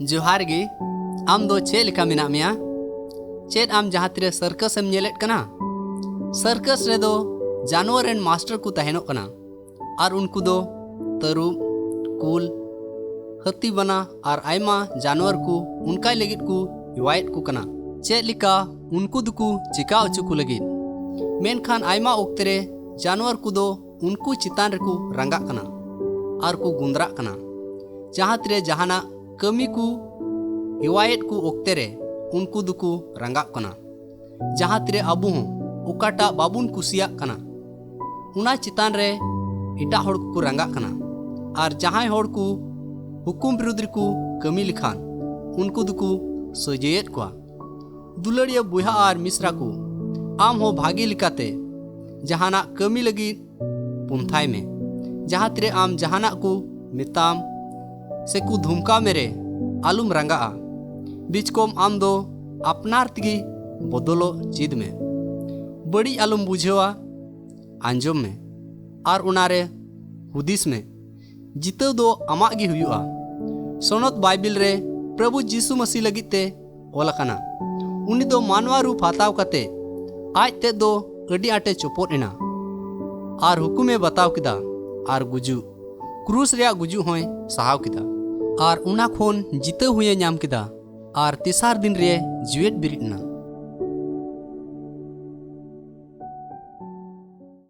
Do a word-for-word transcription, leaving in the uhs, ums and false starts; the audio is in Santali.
ᱡᱚᱦᱟᱨ ᱜᱮ᱾ ᱟᱢ ᱫᱚ ᱪᱮᱫ ᱞᱮᱠᱟ ᱢᱮᱱᱟᱜ ᱢᱮᱭᱟ? ᱪᱮᱫ ᱟᱢ ᱡᱟᱦᱟᱸ ᱛᱤᱨᱮ ᱥᱟᱨᱠᱟᱥ ᱮᱢ ᱧᱮᱞᱮᱫ ᱠᱟᱱᱟ? ᱥᱟᱨᱠᱟᱥ ᱨᱮᱫᱚ ᱡᱟᱱᱣᱟᱨ ᱨᱮᱱ ᱢᱟᱥᱴᱟᱨ ᱠᱚ ᱛᱟᱦᱮᱱᱚᱜ ᱠᱟᱱᱟ ᱟᱨ ᱩᱱᱠᱩ ᱫᱚ ᱛᱟᱹᱨᱩᱵ, ᱠᱩᱞ, ᱦᱟᱹᱛᱤ, ᱵᱟᱱᱟ ᱟᱨ ᱟᱭᱢᱟ ᱡᱟᱱᱣᱟᱨ ᱠᱚ ᱚᱱᱠᱟᱭ ᱞᱟᱹᱜᱤᱫ ᱠᱚ ᱦᱮᱣᱟᱭᱮᱫ ᱠᱚ ᱠᱟᱱᱟ᱾ ᱪᱮᱫ ᱞᱮᱠᱟ ᱩᱱᱠᱩ ᱫᱚᱠᱚ ᱪᱮᱠᱟ ᱦᱚᱪᱚ ᱠᱚ ᱞᱟᱹᱜᱤᱫ᱾ ᱢᱮᱱᱠᱷᱟᱱ ᱟᱭᱢᱟ ᱚᱠᱛᱮ ᱨᱮ ᱡᱟᱱᱣᱟᱨ ᱠᱚᱫᱚ ᱩᱱᱠᱩ ᱪᱮᱛᱟᱱ ᱨᱮᱠᱚ ᱨᱟᱸᱜᱟᱜ ᱠᱟᱱᱟ ᱟᱨ ᱠᱚ ᱜᱩᱸᱫᱽᱨᱟᱜ ᱠᱟᱱᱟ᱾ ᱡᱟᱦᱟᱸ ᱛᱤᱨᱮ ᱡᱟᱦᱟᱱᱟᱜ ᱠᱟᱹᱢᱤ ᱠᱚ ᱦᱮᱣᱟᱭᱮᱫ ᱠᱚ ᱚᱠᱛᱮ ᱨᱮ ᱩᱱᱠᱩ ᱫᱚᱠᱚ ᱨᱟᱸᱜᱟᱜ ᱠᱟᱱᱟ᱾ ᱡᱟᱦᱟᱸ ᱛᱤᱨᱮ ᱟᱵᱚ ᱦᱚᱸ ᱚᱠᱟᱴᱟᱜ ᱵᱟᱵᱚᱱ ᱠᱩᱥᱤᱭᱟᱜ ᱠᱟᱱᱟ, ᱚᱱᱟ ᱪᱮᱛᱟᱱ ᱨᱮ ᱮᱴᱟᱜ ᱦᱚᱲ ᱠᱚᱠᱚ ᱨᱟᱸᱜᱟᱜ ᱠᱟᱱᱟ᱾ ᱟᱨ ᱡᱟᱦᱟᱸᱭ ᱦᱚᱲ ᱠᱚ ᱦᱩᱠᱩᱢ ᱵᱤᱨᱩᱫᱽ ᱨᱮᱠᱚ ᱠᱟᱹᱢᱤ ᱞᱮᱠᱷᱟᱱ, ᱩᱱᱠᱩ ᱫᱚᱠᱚ ᱥᱟᱹᱡᱟᱹᱭᱮᱫ ᱠᱚᱣᱟ᱾ ᱫᱩᱞᱟᱹᱲᱤᱭᱟᱹ ᱵᱚᱭᱦᱟ ᱟᱨ ᱢᱤᱥᱨᱟ ᱠᱚ, ᱟᱢ ᱦᱚᱸ ᱵᱷᱟᱜᱮ ᱞᱮᱠᱟᱛᱮ ᱡᱟᱦᱟᱱᱟᱜ ᱠᱟᱹᱢᱤ ᱞᱟᱹᱜᱤᱫ ᱯᱚᱱᱛᱷᱟᱭ ᱢᱮ᱾ ᱡᱟᱦᱟᱸ ᱛᱤᱨᱮ ᱟᱢ ᱡᱟᱦᱟᱱᱟᱜ ᱠᱚ ᱢᱮᱛᱟᱢ ᱥᱮ ᱠᱚ ᱫᱷᱩᱢᱠᱟᱣ ᱢᱮ ᱨᱮ, ᱟᱞᱚᱢ ᱨᱟᱸᱜᱟᱜᱼᱟ᱾ ᱵᱤᱪᱠᱚᱢ ᱟᱢ ᱫᱚ ᱟᱯᱱᱟᱨ ᱛᱮᱜᱮ ᱵᱚᱫᱚᱞᱚᱜ ᱪᱮᱫ ᱢᱮ᱾ ᱵᱟᱹᱲᱤᱡ ᱟᱞᱚᱢ ᱵᱩᱡᱷᱟᱹᱣᱟ, ᱟᱸᱡᱚᱢ ᱢᱮ ᱟᱨ ᱚᱱᱟᱨᱮ ᱦᱩᱫᱤᱥ ᱢᱮ᱾ ᱡᱤᱛᱟᱹᱣ ᱫᱚ ᱟᱢᱟᱜ ᱜᱮ ᱦᱩᱭᱩᱜᱼᱟ᱾ ᱥᱚᱱᱚᱛ ᱵᱟᱭᱵᱮᱞ ᱨᱮ ᱯᱨᱚᱵᱷᱩ ᱡᱤᱥᱩ ᱢᱟᱹᱥᱤ ᱞᱟᱹᱜᱤᱫ ᱛᱮ ᱚᱞ ᱟᱠᱟᱱᱟ, ᱩᱱᱤ ᱫᱚ ᱢᱟᱱᱣᱟ ᱨᱩᱯ ᱦᱟᱛᱟᱣ ᱠᱟᱛᱮ ᱟᱡ ᱛᱮᱫ ᱫᱚ ᱟᱹᱰᱤ ᱟᱸᱴᱮ ᱪᱚᱯᱚᱫ ᱮᱱᱟ ᱟᱨ ᱦᱩᱠᱩᱢᱮ ᱵᱟᱛᱟᱣ ᱠᱮᱫᱟ ᱟᱨ ᱜᱩᱡᱩᱜ, ᱠᱨᱩᱥ ᱨᱮᱭᱟᱜ ᱜᱩᱡᱩᱜ ᱦᱚᱸᱭ ᱥᱟᱦᱟᱣ ᱠᱮᱫᱟ᱾ ᱟᱨ ᱚᱱᱟ ᱠᱷᱚᱱ ᱡᱤᱛᱟᱹᱣ ᱦᱚᱸᱭᱮ ᱧᱟᱢ ᱠᱮᱫᱟ ᱟᱨ ᱛᱮᱥᱟᱨ ᱫᱤᱱ ᱨᱮ ᱡᱤᱣᱮᱫ ᱵᱮᱨᱮᱫ ᱮᱱᱟ᱾